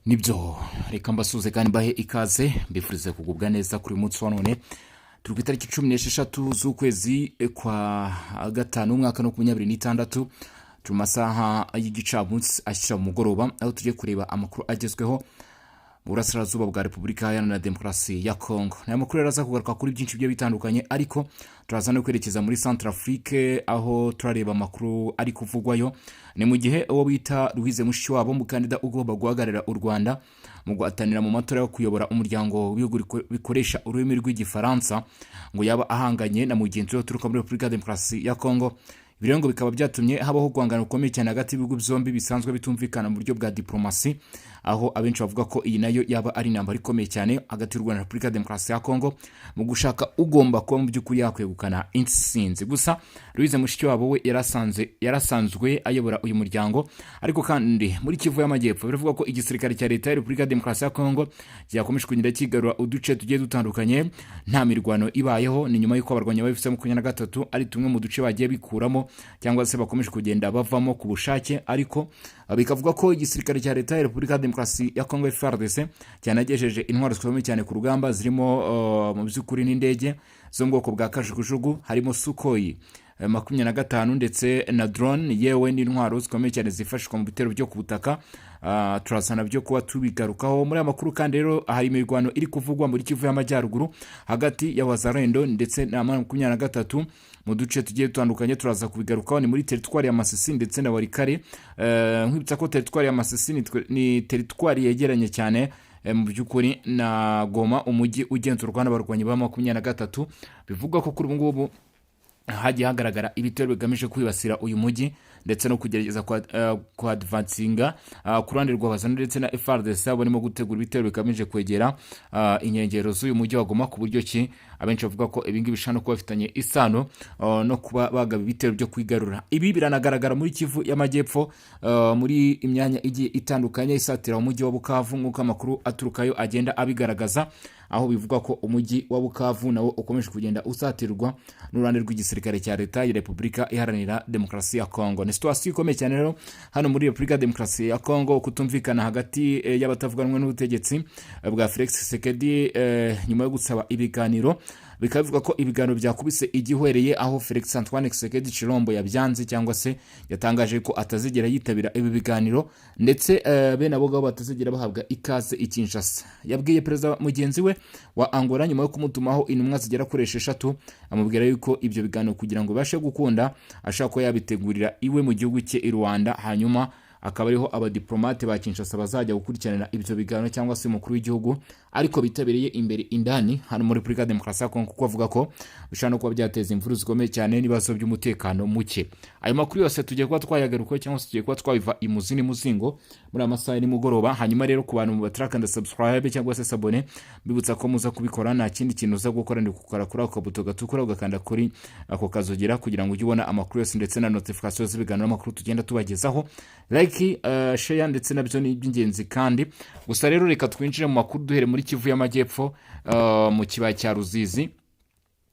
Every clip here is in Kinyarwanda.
Nibyo, reka mbasuhuze kandi mbahe ikaze, mbifurize kugubwa neza kuri uyu munsi wa none. Turi ku itariki 16 z'ukwezi kwa gatanu, umwaka 2026. Turi mu masaha y'igicamunsi ashyira mu mugoroba, aho tugiye kureba amakuru agezweho mu burasirazuba bwa Repubulika Iharanira Demokarasi ya Kongo. Ni amakuru rero aza kugaruka kuri byinshi bigiye bitandukanye, ariko turaza no kwerekeza muri Centrafrique, aho turareba amakuru ari kuvugwayo. Ni mu gihe uwo bita Louise Mushikiwabo, umukandida ugomba guhagararira u Rwanda mu guhatanira mu matora yo kuyobora umuryango w'ibihugu bikoresha ururimi rw'Igifaransa, ngo yaba ahanganye na mugenzi we uturuka muri Repubulika ya Demokarasi ya Kongo. Ibi rero ngo bikaba byatumye habaho guhangana gukomeye cyane hagati y'ibihugu byombi bisanzwe bitumvikana mu buryo bwa diplomasi, aho abenshi bavuga ko iyi nayo yaba ari intambara ikomeye cyane hagati y'u Rwanda na Repubulika ya Demokarasi ya Kongo mu gushaka ugomba kuba mu by'ukuri yakwegukana intsinzi. Gusa Louise Mushikiwabo we yarasanzwe ayobora uyu muryango. Ariko kandi muri Kivu y'Amajyepfo biravuga ko igisirikare cya leta ya Repubulika ya Demokarasi ya Kongo cyakomeje kugenda kigarura uduce tugiye dutandukanye nta mirwano ibayeho. Ni nyuma y'uko abarwanyi ba AFC 23 ari tumwe mu duce bagiye bikuramo cyangwa se bakomeje kugenda bavamo ku bushake. Ariko bikavuga ko igisirikare cya leta ya Repubulika ya Demokarasi ya Kongo, FARDC, cyanagejeje intwaro zikomeye cyane ku rugamba, zirimo mu by'ukuri n'indege zo mu bwoko bwa kajugujugu, harimo Sukhoi 25 ndetse na drone, yewe n'intwaro zikomeye cyane zifashishwa mu bitero byo ku butaka. Turaza nabyo kuba tubigarukaho muri aya makuru. Kandi rero hari imirwano iri kuvugwa muri Kivu y'Amajyaruguru hagati ya Wazalendo ndetse na 23 mu duce tugiye dutandukanye. Turaza kubigarukaho. Ni muri teritwari ya Masisi ndetse na Walikale. Nkwibutsa ko teritwari ya Masisi ni teritwari yegeranye cyane mu by'ukuri na Goma, umujyi ugenzurwa n'abarwanyi ba 23. Bivugwa ko kuri ubu ngubu hagiye hagaragara ibitero bigamije kwibasira uyu mujyi ndetse no kugerageza kuadvancinga ku ruhande rwa Wazalendo ndetse na FARDC, barimo gutegura ibitero bigamije kwegera inkengero z'uyu mujyi wa Goma, ku buryo ki abenshi bavuga ko ibingibi bishobora no kuba bifitanye isano no kuba bagaba ibitero byo kwigarura. Ibi biranagaragara muri Kivu y'Amajyepfo, muri imyanya igiye itandukanye isatira umujyi wa Bukavu, nk'uko amakuru aturukayo agenda abigaragaza, aho bivugwa ko umujyi wa Bukavu nawo ukomeje kugenda usatirwa n'uruhande rw'igisirikare cya leta ya Repubulika Iharanira Demokarasi ya Kongo. Ni situation ikomeye cyane rero hano muri Repubulika ya Demokarasi ya Kongo, kutumvikana hagati y'abatavuganwe n'ubutegetsi bwa Felix Tshisekedi nyuma yo gusaba ibiganiro. Bikaba bivuga ko ibiganiro byakubise igihwereye, aho Felix Antoine Tshisekedi Tshilombo yabyanze cyangwa se yatangaje ko atazigera yitabira ibi biganiro, ndetse bene abo ngabo batazigera bahabwa ikaze i Kinshasa. Yabwiye perezida mugenzi we wa Angola nyuma yo kumutumaho intumwa zigera kuri 6, amubwira yuko ibyo biganiro kugira ngo bibashe gukunda ashaka ko yabitegurira iwe mu gihugu cye i Rwanda, hanyuma akaba ariho abadiplomate ba Kinshasa bazajya gukurikiranira ibyo biganiro, cyangwa se umukuru w'igihugu, ariko bitabiriye imbere indani hano muri Repubulika ya Demokarasi ya Kongo, kuko avuga ko bishobora no kuba byateza imvururu zikomeye cyane n'ibibazo by'umutekano muke. Ayo makuru yose tugiye kuba twayagarukaho cyangwa se tugiye kuba twabiva imuzi n'imuzingo muri aya masaha ya nimugoroba. Hanyuma rero ku bantu batarakanda subscribe cyangwa se s'abonner, mbibutsa ko muza kubikora. Nta kindi kintu uza gukora, ni gukora kuri ako kabuto gatukura, ugakanda kuri ako kazogera kugira ngo ujye ubona amakuru yose ndetse na notification z'ibiganiro n'amakuru tugenda tubagezaho. Like, share ndetse nabyo ni iby'ingenzi. Kandi gusa rero reka twinjire mu makuru, duhere muri Kivu y'Amajyepfo, mu kibaya cya Ruzizi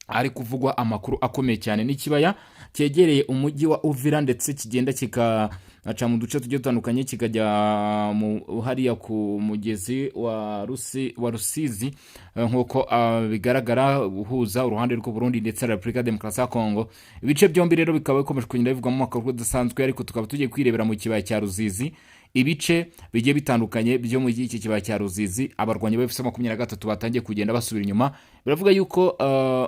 ari kuvugwa amakuru akomeye cyane. N'ikibaya cyegereye umujyi wa Uvira, ndetse kigenda kikaca mu duce tugiye dutandukanye, kikajya mu hariya ku mugezi wa Rusizi, nk'uko bigaragara, uhuza uruhande rw'u Burundi ndetse na Repubulika ya Demokarasi ya Kongo. Ibice byombi rero bikaba bikomeje kugenda bivugwamo amakuru adasanzwe, ariko tukaba tugiye kwirebera mu kibaya cya Ruzizi, ibice bigiye bitandukanye byo muri iki kibaya cya Ruzizi, abarwanyi ba AFC 23 batangiye kugenda basubira inyuma. Biravuga yuko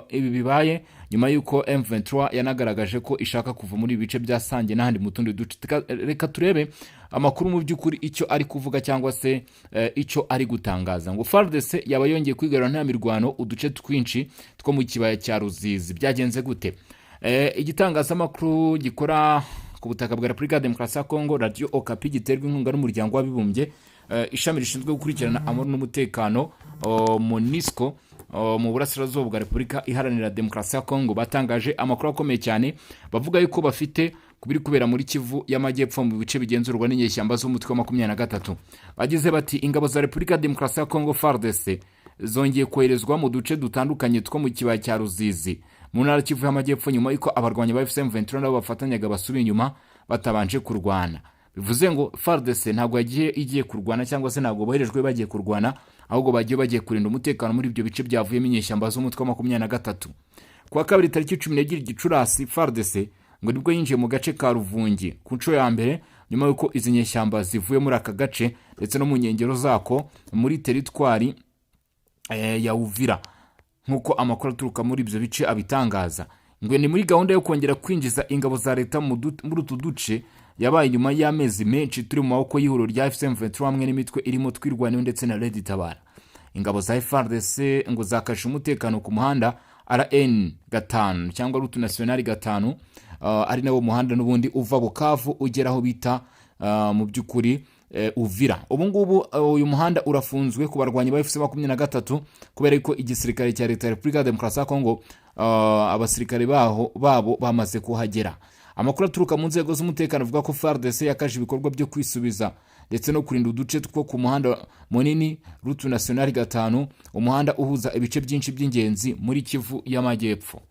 ibi bibaye nyuma yuko M23 yanagaragaje ko ishaka kuva muri ibi bice bya Sange n'ahandi mu tundi duce. Reka turebe amakuru mu by'ukuri icyo ari kuvuga cyangwa se icyo ari gutangaza, ngo FARDC yaba yongeye kwigarura nta mirwano uduce twinshi two mu kibaya cya Ruzizi. Byagenze gute? Igitangazamakuru gikora ku butaka bwa Repubulika ya Demokarasi ya Kongo, Radio Okapi, giterwa inkunga n'Umuryango w'Abibumbye, ishami rishinzwe gukurikirana amahoro n'umutekano, MONUSCO, mu burasirazuba bwa Repubulika Iharanira Demokarasi ya Kongo, batangaje amakuru akomeye cyane, bavuga yuko bafite ku biri kubera muri Kivu y'Amajyepfo mu bice bigenzurwa n'inyeshyamba z'umutwe wa 23. Bagize bati: "Ingabo za Repubulika ya Demokarasi ya Kongo, FARDC, zongeye koherezwa mu duce dutandukanye two mu kibaya cya Ruzizi mu ntara Kivu y'Amajyepfo, nyuma y'uko abarwanyi ba AFC M23 nabo bafatanyaga basubiye inyuma batabanje kurwana." Bivuze ngo FARDC ntabwo yagiye igiye kurwana, cyangwa se ntabwo boherejwe bagiye kurwana, ahubwo bagiye kurinda umutekano muri ibyo bice byavuyemo inyeshyamba z'umutwe wa 23. Ku wa kabiri tariki 12 Gicurasi, FARDC ngo nibwo yinjiye mu gace ka Ruvungi ku nshuro ya mbere nyuma y'uko izi nyeshyamba zivuye muri aka gace ndetse no mu nkengero zako muri teritwari ya Uvira, nk'uko amakuru aturuka muri ibyo bice abitangaza. Ngo ni muri gahunda yo kongera kwinjiza ingabo za leta muri utu duce yabaye nyuma y'amezi menshi turi mu maboko y'ihuriro rya AFC M23 hamwe n'imitwe irimo Twirwaneho ndetse na Red Tabara. Ingabo za FARDC ngo zakashe umutekano ku muhanda RN 5 cyangwa Route Nationale 5, ari nawo muhanda n'ubundi uva Bukavu ugera aho bita mu by'ukuri Uvira. Ubu ngubu uyu muhanda urafunzwe ku barwanyi ba AFC 23 kubera ko igisirikare cya leta ya Repubulika ya Demokarasi ya Kongo, abasirikare baho babo bamaze kuhagera. Amakuru aturuka mu nzego z'umutekano avuga ko FARDC yakaje ibikorwa byo kwisubiza ndetse no kurinda uduce two ku muhanda munini Route Nationale 5, umuhanda uhuza ibice byinshi by'ingenzi muri Kivu y'Amajyepfo.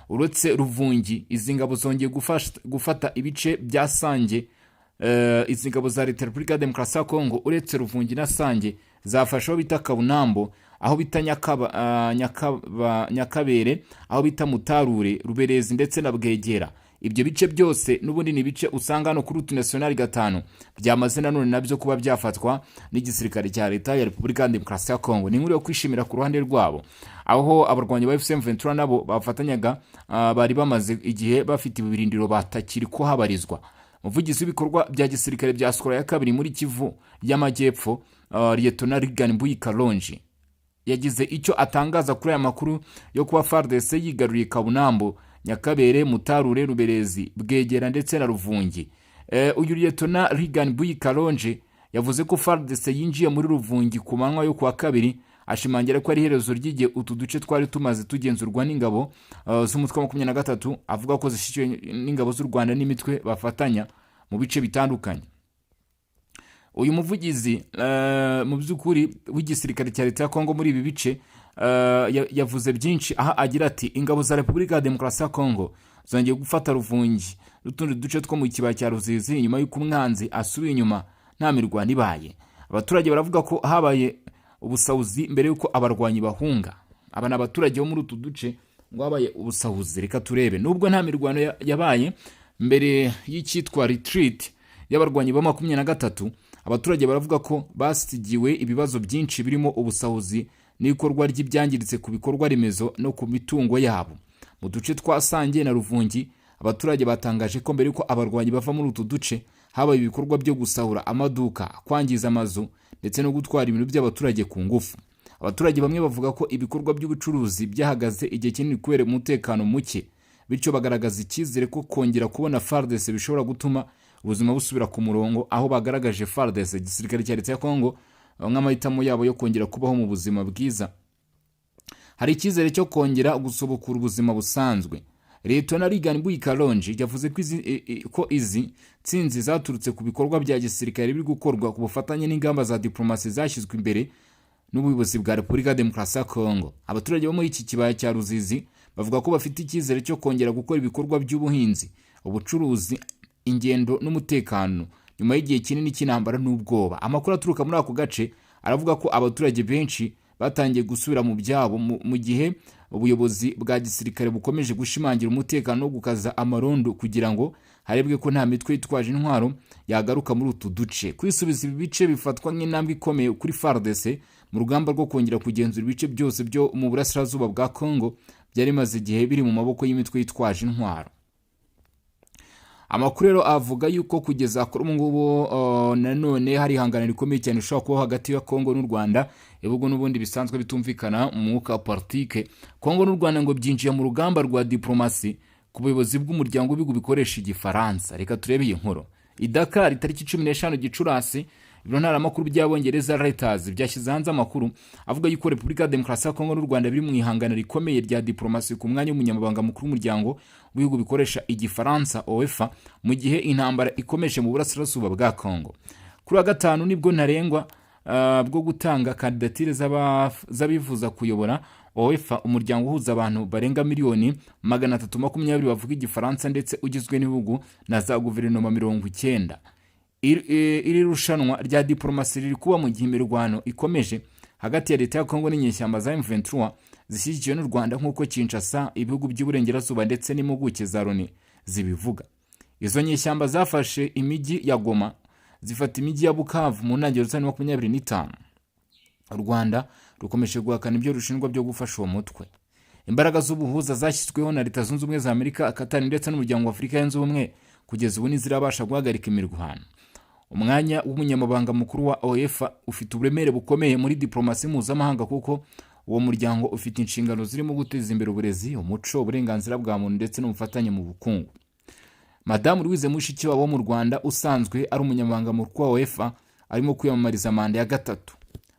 Uretse Ruvungi, izi ngabo zongeye gufata ibice bya Sange. Izi ngabo za leta ya Repubulika ya Demokarasi ya Kongo, uretse Ruvungi na Sange, zafashe aho bita Kabunambo, aho bita Nyakabere, aho bita Mutarure, Ruberezi ndetse na Bwegera. Ibyo bice byose n'ubundi ni ibice usanga hano kuri Route Nationale 5, byamaze nanone nabyo kuba byafatwa n'igisirikare cya leta ya Repubulika ya Demokarasi ya Kongo. Ni inkuru yo kwishimira ku ruhande rwabo, aho abarwanyi ba AFC M23 nabo bafatanyaga, bari bamaze igihe bafite ibirindiro batakiri kuhabarizwa. Umuvugizi w'ibikorwa bya gisirikare bya Sikora ya kabiri muri Kivu y'Amajyepfo, Liyetona Reagan Mbuyi Kalonji, yagize icyo atangaza kuri aya makuru yo kuba FARDC yigaruriye Kabunambo, Nyakabere, Mutarure, Ruberezi, Bwegera ndetse na Ruvungi. Uyu Liyetona Reagan Mbuyi Kalonji yavuze ko FARDC yinjiye muri Ruvungi ku manywa yo kuwa kabiri, ashimangira ko ari iherezo ry'igihe utu duce twari tumaze tugenzurwa n'ingabo z'umutwe wa 23, avuga ko zishyigikiwe n'ingabo z'u Rwanda n'imitwe bafatanya mu bice bitandukanye. Uyu muvugizi mu by'ukuri w'igisirikare cya leta ya Kongo muri ibi bice yavuze byinshi, aho agira ati: "Ingabo za Repubulika ya Demokarasi ya Kongo zongeye gufata Ruvungi n'utundi duce two mu kibaya cya Ruzizi nyuma y'uko umwanzi asubiye inyuma nta mirwano ibaye. Abaturage baravuga ko habaye ubusahuzi mbere y'uko abarwanyi bahunga." Aba ni abaturage bo muri utu duce, ngo habaye ubusahuzi. Reka turebe. Nubwo nta mirwano yabaye mbere y'icyitwa retreat y'abarwanyi ba 23, abaturage baravuga ko basigiwe ibibazo byinshi birimo ubusahuzi n'ikorwa ry'ibyangiritse ku bikorwa remezo no ku mitungo yabo mu duce twa Sange na Ruvungi. Abaturage batangaje ko mbere y'uko abarwanyi bava muri utu duce habaye ibikorwa byo gusahura amaduka, kwangiza amazu ndetse no gutwara ibintu by'abaturage ku ngufu. Abaturage bamwe bavuga ko ibikorwa by'ubucuruzi byahagaze igihe kinini kubera umutekano muke, bityo bagaragaza icyizere ko kongera kubona FARDC bishobora gutuma ubuzima busubira ku murongo, aho bagaragaje FARDC, igisirikare cya leta ya Kongo, nk'amahitamo yabo yo kongera kubaho mu buzima bwiza. Hari icyizere cyo kongera gusubukura ubuzima busanzwe. Leta Reagan Mbuyi Kalonji yavuze ko izi nsinzi zaturutse ku bikorwa bya gisirikare biri gukorwa ku bufatanye n'ingamba za diplomasi zashyizwe imbere n'ubuyobozi bwa Repubulika ya Demokarasi ya Kongo. Abaturage bo muri iki kibaya cya Ruzizi bavuga ko bafite icyizere cyo kongera gukora ibikorwa by'ubuhinzi, ubucuruzi, ingendo n'umutekano nyuma y'igihe kinini cy'intambara n'ubwoba. Amakuru aturuka muri ako gace aravuga ko abaturage benshi batangiye gusubira mu byabo mu gihe ubuyobozi bwa gisirikare bukomeje gushimangira umutekano no gukaza amarondo kugira ngo harebwe ko nta mitwe yitwaje intwaro yagaruka muri utu duce. Kwisubiza ibi bice bifatwa nk'intambwe ikomeye kuri FARDC mu rugamba rwo kongera kugenzura ibice byose byo mu burasirazuba bwa Congo byari bimaze igihe biri mu maboko y'imitwe yitwaje intwaro. Amakuru rero avuga yuko kugeza kuri ubu ngubu nanone hari ihangana rikomeye cyane rishobora kubaho hagati ya Kongo n'u Rwanda, ibihugu n'ubundi bisanzwe bitumvikana mu mwuka wa politike. Kongo n'u Rwanda ngo byinjiye mu rugamba rwa diplomasi ku buyobozi bw'umuryango w'ibihugu bikoresha Igifaransa. Reka turebe iyi nkuru. I Dakar tariki 15 Gicurasi, ibiro ntaramakuru by'Abongereza Reuters byashyize hanze amakuru avuga yuko Repubulika ya Demokarasi ya Kongo n'u Rwanda biri mu ihangana rikomeye rya diplomasi ku mwanya w'umunyamabanga mukuru w'umuryango w'ibihugu bikoresha Igifaransa, OEF, mu gihe intambara ikomeje mu burasirazuba bwa Kongo. Kuri wa gatanu nibwo ntarengwa bwo gutanga kandidatire z'abifuza kuyobora OEF, umuryango uhuza abantu barenga miliyoni 320 bavuga Igifaransa ndetse ugizwe n'ibihugu na za guverinoma 90. Iri rushanwa rya diporomasi riri kuba mu gihe imirwano ikomeje hagati ya leta ya Kongo n'inyeshyamba za M23 zishyigikiwe n'u Rwanda, nk'uko Kinshasa, ibihugu by'Iburengerazuba ndetse n'impuguke za Loni zibivuga. Izo nyeshyamba zafashe imijyi ya Goma, zifata imijyi ya Bukavu mu ntangiriro za 2025. U Rwanda rukomeje guhakana ibyo rushinjwa byo gufasha uwo mutwe. Imbaraga z'ubuhuza zashyizweho na Leta Zunze Ubumwe za Amerika, Katari ndetse n'Umuryango wa Afurika Yunze Ubumwe kugeza ubu ntizirabasha guhagarika imirwano. Umwanya w'umunyamabanga mukuru wa UEFA ufite uburemere bukomeye muri diplomasi mpuzamahanga, kuko uwo muryango ufite inshingano zirimo guteza imbere uburezi, umuco, uburenganzira bwa muntu ndetse n'ubufatanye mu bukungu. Madamu Louise Mushikiwabo wo mu Rwanda, usanzwe ari umunyamabanga mukuru wa UEFA, arimo kwiyamamariza manda ya gatatu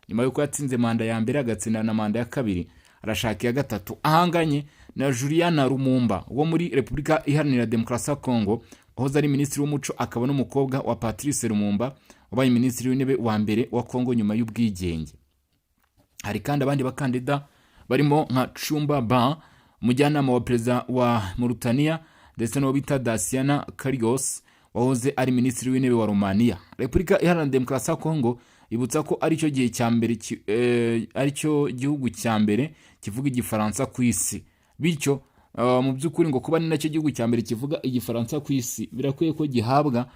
nyuma y'uko yatsinze manda ya mbere, agatsinda na manda ya kabiri, arashaka iya gatatu. Ahanganye na Juliana Lumumba wo muri Repubulika Iharanira Demokarasi ya Kongo, wahoze ari minisitiri w'umuco, akaba n'umukobwa wa Patrice Lumumba wabaye minisitiri w'intebe wa mbere wa Kongo nyuma y'ubwigenge. Hari kandi abandi bakandida barimo nka Chumba Ba, umujyanama wa perezida wa Mauritania, ndetse n'uwo bita Daciana Karios, wahoze ari minisitiri w'intebe wa Romania. Repubulika Iharanira Demokarasi ya Kongo ibutsa ko aricyo gihe cya mbere aricyo gihugu cya mbere kivuga Igifaransa ku isi. Bityo mu by'ukuri ngo kuba ni nacyo gihugu cya mbere kivuga Igifaransa ku isi, birakwiye ko gihabwa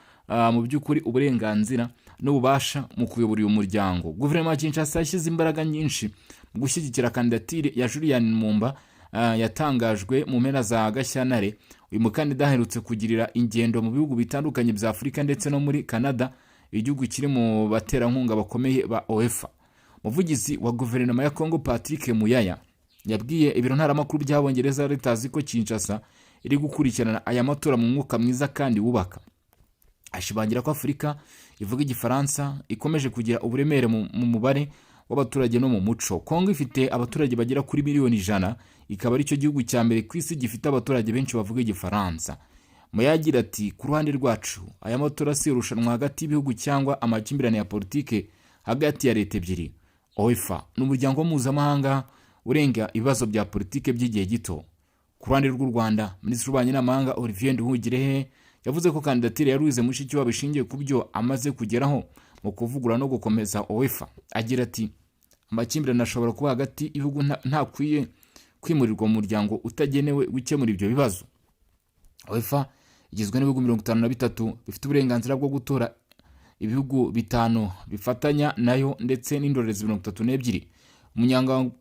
mu by'ukuri uburenganzira n'ububasha mu kuyobora uyu muryango. Guverinoma ya Kinshasa yashyize imbaraga nyinshi mu gushyigikira kandidatire ya Julian Mumba yatangajwe mu mpera za Gashyantare. Uyu mukandida aherutse kugirira ingendo mu bihugu bitandukanye bya Afurika ndetse no muri Canada, igihugu kiri mu baterankunga bakomeye ba UEFA. Umuvugizi wa guverinoma ya Congo, Patrick Muyaya, yabwiye ibiro ntaramakuru by'Abongereza Reuters ko Kinshasa iri gukurikirana aya matora mu mwuka mwiza kandi wubaka, ashimangira ko Afurika ivuga Igifaransa ikomeje kugira uburemere mu mubare w'abaturage no mu muco. Kongo ifite abaturage bagera kuri miliyoni 100, ikaba aricyo gihugu cya mbere ku isi gifite abaturage benshi bavuga Igifaransa. Muyagira ati: "Ku ruhande rwacu, aya matora si irushanwa hagati y'ibihugu cyangwa amakimbirane ya politike hagati ya leta ebyiri. UEFA ni umuryango mpuzamahanga urenga ibibazo bya politike by'igihe gito." Ku ruhande rw'u Rwanda, Minisitiri w'Ububanyi n'Amahanga Olivier Nduhungirehe yavuze ko kandidatire ya Louise Mushikiwabo ishingiye ku byo amaze kugeraho mu kuvugurura no gukomeza UEFA. Agira ati: "Amakimbirane ashobora kuba hagati y'ibihugu ntakwiye kwimurirwa mu muryango utagenewe gukemura ibyo bibazo." UEFA igizwe n'ibihugu 53 bifite uburenganzira bwo gutora, ibihugu bitanu bifatanya nayo ndetse n'indorerezi 32.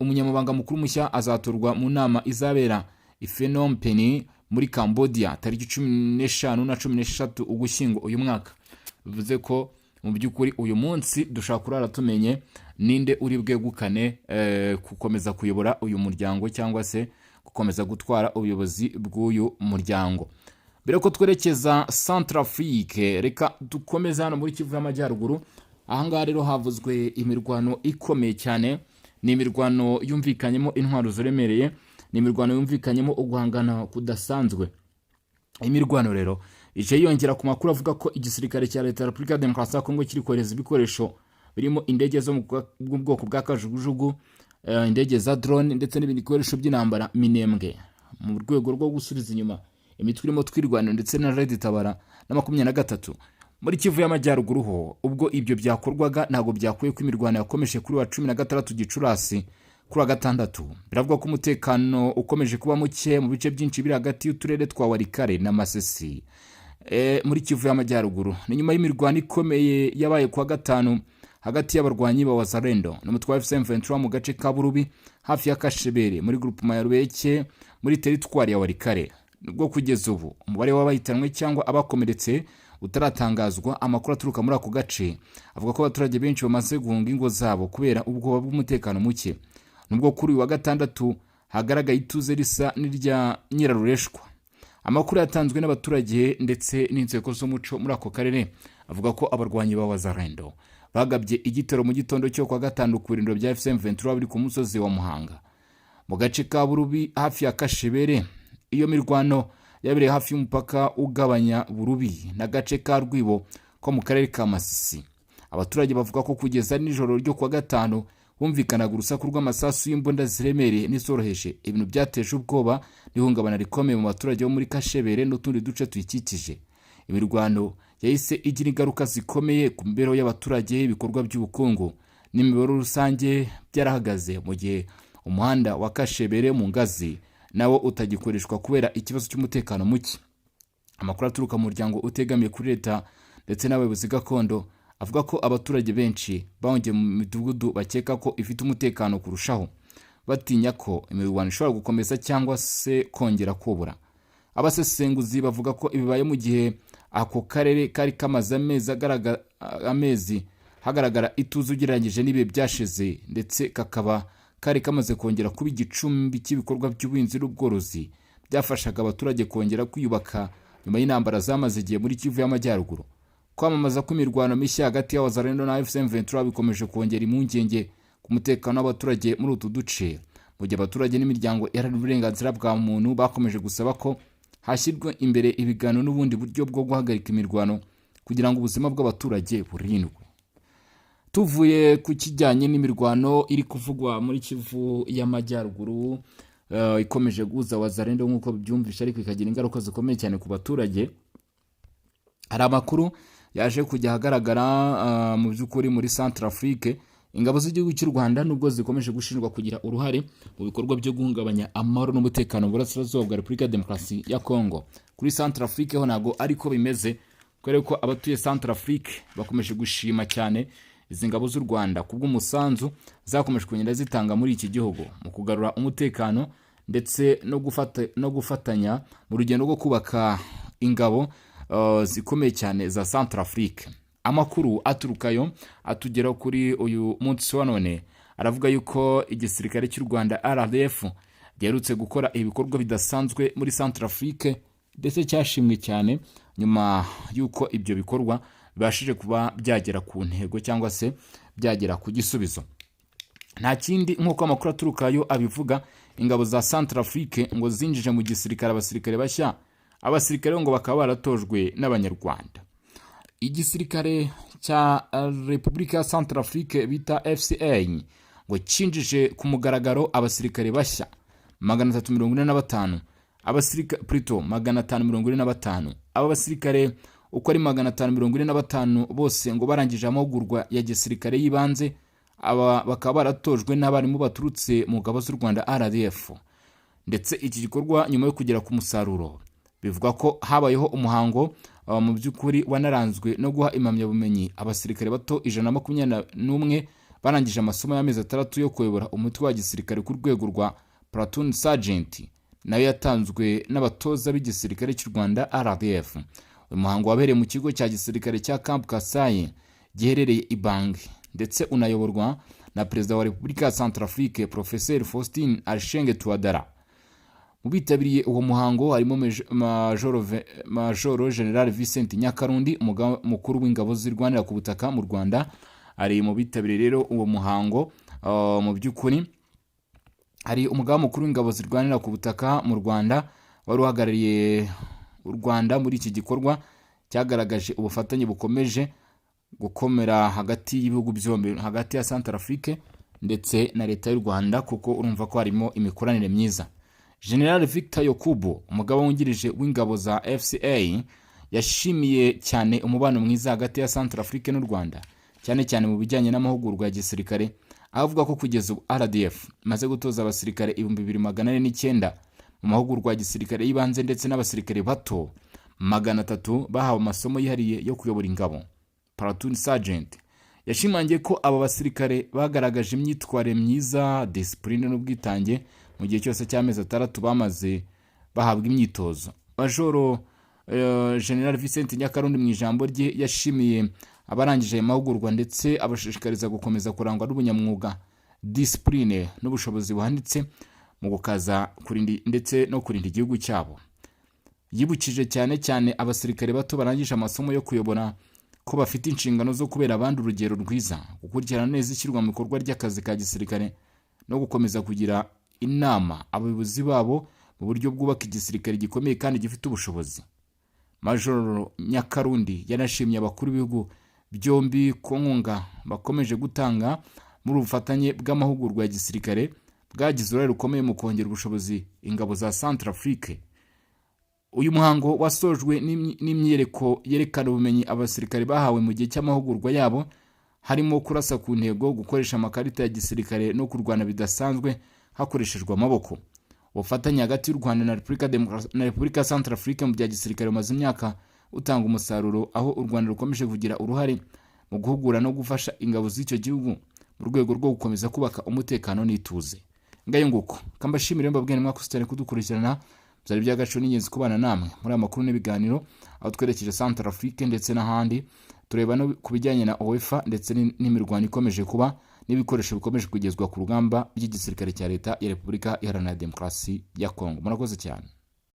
Umunyamabanga mukuru mushya azatorwa mu nama izabera i Phnom Penh muri Cambodia tariki 15 na 16 Ugushyingo uyu mwaka. Bivuze ko mu by'ukuri uyu munsi dushobora kurara tumenye ninde uri bwegukane gukomeza kuyobora uyu muryango cyangwa se gukomeza gutwara ubuyobozi bw'uyu muryango. Mbere ko twerekeza Centrafrique, reka dukomeze hano muri Kivu y'Amajyaruguru. Ahangaha rero havuzwe imirwano ikomeye cyane. Ni imirwano yumvikanyemo intwaro ziremereye, ni imirwano yumvikanyemo uguhangana kudasanzwe. Imirwano rero ije yiyongera ku makuru avuga ko igisirikare cya Leta ya Repubulika ya Demokarasi ya Kongo kiri kohereza ibikoresho birimo indege zo mu bwoko bwa kajugujugu, indege za drone ndetse n'ibindi bikoresho by'intambara Minembwe, mu rwego rwo gusubiza inyuma imitwe irimo Twirwaniro ndetse na Red Tabara na 23. Muri Kivu y'Amajyaruguru ho, ubwo ibyo byakorwaga, ntabwo byakuye ko imirwano yakomeje kuri wa 16 Gicurasi. Kuri wa gatandatu, biravuga ko umutekano ukomeje kuba muke mu bice byinshi biri hagati y'uturere twa Walikale na Masisi muri Kivu y'Amajyaruguru. Ni nyuma y'imirwano ikomeye yabaye kuwa gatanu hagati y'abarwanyi ba Wazalendo n'umutwe wa AFC M23 mu gace ka Burubi, hafi ya Kashebere, muri groupement ya Rubeke, muri teritwari ya Walikale. Nubwo kugeza ubu umubare w'abahitanwe cyangwa abakomeretse utaratangazwa, amakuru aturuka muri ako gace avuga ko abaturage benshi bamaze guhunga ingo zabo kubera ubwoba bw'umutekano muke. Nubwo kuri uyu wa gatandatu hagaragaye ituze risa n'irya nyirarureshwa, amakuru yatanzwe n'abaturage ndetse n'inzego z'umuco muri ako karere avuga ko abarwanyi ba Wazalendo bagabye igitero mu gitondo cyo kwa gatanu ku birindiro bya AFC M23 biri ku musozi wa Muhanga, mu gace ka Burubi, hafi ya Kashebere. Iyo mirwano yabereye hafi y'umupaka ugabanya Burubi n'agace ka Rwibo ko mu karere ka Masisi. Abaturage bavuga ko kugeza nijoro ryo kuwa gatanu humvikanaga urusaku rw'amasasu y'imbunda ziremereye n'izoroheje, ibintu byateje ubwoba n'ihungabana rikomeye mu baturage bo muri Kashebere n'utundi duce tuyikikije. Imirwano yahise igira ingaruka zikomeye ku mibereho y'abaturage. Ibikorwa by'ubukungu n'imibereho rusange byarahagaze, mu gihe umuhanda wa Kashebere mu Ngazi nawo utagikoreshwa kubera ikibazo cy'umutekano muke. Amakuru aturuka mu muryango utegamiye kuri leta ndetse n'abayobozi gakondo avuga ko abaturage benshi bahungiye mu midugudu bakeka ko ifite umutekano kurushaho, batinya ko imirwano ishobora gukomeza cyangwa se kongera kubura. Abasesenguzi bavuga ko ibibaye mu gihe ako karere kari kamaze amezi hagaragara ituze ugereranyije n'ibihe byashize, ndetse kakaba kari kamaze kongera kuba igicumbi cy'ibikorwa by'ubuhinzi n'ubworozi byafashaga abaturage kongera kwiyubaka nyuma y'intambara zamaze igihe muri Kivu y'Amajyaruguru. Kwamamaza kw'imirwano mishya hagati y'Abazalendo na AFC M23 bikomeje kongera impungenge ku mutekano w'abaturage muri utu duce, mu gihe abaturage n'imiryango iharanira uburenganzira bwa muntu bakomeje gusaba ko hashyirwa imbere ibiganiro n'ubundi buryo bwo guhagarika imirwano kugira ngo ubuzima bw'abaturage burindwe. Tuvuye ku kijyanye n'imirwano iri kuvugwa muri Kivu y'Amajyaruguru, ikomeje guhuza Wazalendo nk'uko byumvisha, ariko ikagira ingaruka zikomeye cyane ku baturage, hari amakuru yaje kujya ahagaragara. Mu by'ukuri, muri Centrafrique, ingabo z'igihugu cy'u Rwanda, nubwo zikomeje gushinjwa kugira uruhare mu bikorwa byo guhungabanya amahoro n'umutekano mu burasirazuba bwa Repubulika ya Demokarasi ya Congo, kuri Centrafrique ho ntabwo ariko bimeze, kubera ko abatuye Centrafrique bakomeje gushima cyane izi ngabo z'u Rwanda kubw'umusanzu zakomeje kugenda zitanga muri iki gihugu mu kugarura umutekano ndetse no gufatanya mu rugendo rwo kubaka ingabo zikomeye cyane za Centrafrique. Amakuru aturukayo atugeraho kuri uyu munsi wa none aravuga yuko igisirikare cy'u Rwanda RDF giherutse gukora ibikorwa bidasanzwe muri Centrafrique, ndetse cyashimwe cyane nyuma y'uko ibyo bikorwa bibashije kuba byagera ku ntego cyangwa se byagera ku gisubizo. Nta kindi, nk'uko amakuru aturukayo abivuga, ingabo za Centrafrique ngo zinjije mu gisirikare abasirikare bashya, abasirikare ngo bakaba baratojwe n'Abanyarwanda. Igisirikare cya Repubulika ya Centrafrique bita FCA ngo cyinjije ku mugaragaro abasirikare bashya 345, abasirikare plutôt 545. Aba basirikare uko ari 545 bose ngo barangije amahugurwa ya gisirikare y'ibanze. Aba bakaba baratojwe n'abarimu baturutse mu ngabo z'u Rwanda RDF. Ndetse iki gikorwa, nyuma yo kugera ku musaruro, bivuga ko habayeho umuhango mu by'ukuri wanaranzwe no guha impamyabumenyi abasirikare bato 121 barangije amasomo y'amezi 6 yo kuyobora umutwe wa gisirikare ku rwego rwa platoon sergeant, nayo yatanzwe n'abatoza b'igisirikare cy'u Rwanda RDF. Uyu muhango wabereye mu kigo cya gisirikare cya Camp Kasayi giherereye i Bangui, ndetse unayoborwa na Perezida wa Repubulika ya Centrafrique, Professeur Faustin Archange Touadera. Mu bitabiriye uwo muhango harimo Majoro General Vincent Nyakarundi, umugaba mukuru w'ingabo zirwanira ku butaka mu Rwanda, ari mu bitabiriye rero uwo muhango. Mu by'ukuri, hari umugaba mukuru w'ingabo zirwanira ku butaka mu Rwanda wari uhagarariye u Rwanda muri iki gikorwa cyagaragaje ubufatanye bukomeje gukomera hagati y'ibihugu byombi, hagati ya Centrafrique ndetse na leta y'u Rwanda, kuko urumva ko harimo imikoranire myiza. General Victor Yokubu, umugaba wungirije w'ingabo za FCA, yashimiye cyane umubano mwiza hagati ya Centrafrique n'u Rwanda, cyane cyane mu bijyanye n'amahugurwa ya gisirikare, aho avuga ko kugeza ubu RDF imaze gutoza abasirikare 2409 mu mahugurwa ya gisirikare y'ibanze, ndetse n'abasirikare bato 300 bahawe amasomo yihariye yo kuyobora ingabo, platoon sergeant. Yashimangiye ko aba basirikare bagaragaje imyitwarire myiza, disipurine n'ubwitange mu gihe cyose cy'amezi 6 bamaze bahabwa imyitozo. Majoro General Vincent Nyakarundi mu ijambo rye yashimiye abarangije aya mahugurwa, ndetse abashishikariza gukomeza kurangwa n'ubunyamwuga, disipurine n'ubushobozi buhanitse mu gukaza kurinda ndetse no kurinda igihugu cyabo. Yibukije cyane cyane abasirikare bato barangije amasomo yo kuyobora ko bafite inshingano zo kubera abandi urugero rwiza, gukurikirana neza ishyirwa mu bikorwa ry'akazi ka gisirikare no gukomeza kugira inama abayobozi babo mu buryo bwubaka igisirikare gikomeye kandi gifite ubushobozi. Majoro Nyakarundi yanashimye abakuru b'ibihugu byombi ku nkunga bakomeje gutanga muri ubu bufatanye bw'amahugurwa ya gisirikare bwagize uruhare rukomeye mu kongera ubushobozi ingabo za Centrafrique. Uyu muhango wasojwe n'imyiyereko yerekana ubumenyi abasirikare bahawe mu gihe cy'amahugurwa yabo, harimo kurasa ku ntego, gukoresha amakarita ya gisirikare no kurwana bidasanzwe hakoreshejwe amaboko. Ubufatanye hagati y'u Rwanda na Repubulika ya Centrafrique mu bya gisirikare bumaze imyaka butanga umusaruro, aho u Rwanda rukomeje kugira uruhare mu guhugura no gufasha ingabo z'icyo gihugu mu rwego rwo gukomeza kubaka umutekano n'ituze. Ngayo nguko, kambashimire, mbabwire mwakoze cyane kudukurikirana. Byari iby'agaciro n'ingenzi kubana namwe muri aya makuru n'ibiganiro, aho twerekeje Centrafrique ndetse n'ahandi, tureba no ku bijyanye na UEFA ndetse n'imirwano ikomeje kuba n'ibikoresho bikomeje kugezwa ku rugamba by'igisirikare cya Leta ya Repubulika Iharanira Demokarasi ya Kongo. Murakoze cyane.